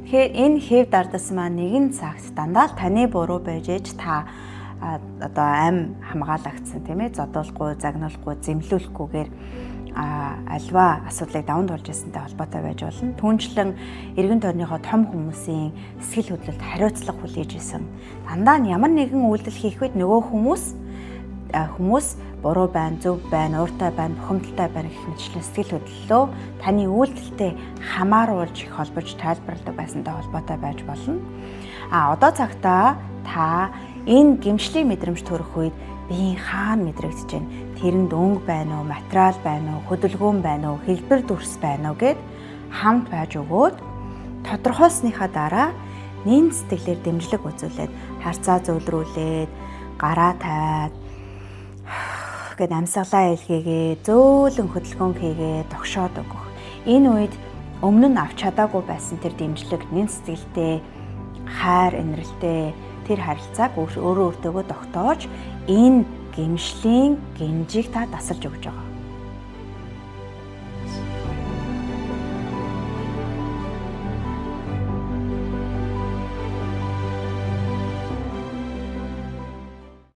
Тэгэхээр энэ хэв дардас маань нэгэн цагт дандаа л таны буруу байж ээж та одоо ам хамгаалагдсан, тийм ээ, зодуулахгүй, загнуулахгүй, зэмлүүлэхгүйгээр альва асуудлыг даван туулж ирсэнтэй холбоотой байж болно. Түүнчлэн эргэн тойрныхоо том хүмүүсийн сэтгэл хөдлөлт хариуцлага хүлээж исэн. Дандаа нь ямар нэгэн үйлдэл хийх үед нөгөө хүмүүс буруу байна, зөв байна, ууртай байна, бухимдалтай байна гэх мэтчлэн сэтгэл хөдлөлөө таны үйлдэлтэй хамааруулж их холбож тайлбарладаг байсантай холбоотой байж болно. А одоо цагтаа та энэ гимшлийн мэдрэмж төрөх үед биеийн хаана мэдрэгдэж байна? Тэрэнд өнгө байна уу, материал байна уу, хөдөлгөөн байна уу, хэлбэр дүрс байна уу гэд хамт байж өгөөд тодорхойлсныхаа дараа нэн сэтгэлээр дэмжлэг үзүүлээд харцаа зөвлөрүүлээд гараа тавиад гэд амьсгалаа илгээгээ зөөлөн хөдөлгөөн хийгээ тогшоод өгөх. Энэ үед өмнө нь авч чадаагүй байсан тэр дэмжлэг, нэн сэтгэлтэй хайр инрэлтэй тэр харилцааг өөрөө өөртөөгөө тогтоож энэ гимшлийн гинжийг та дасалж өгч байгаа.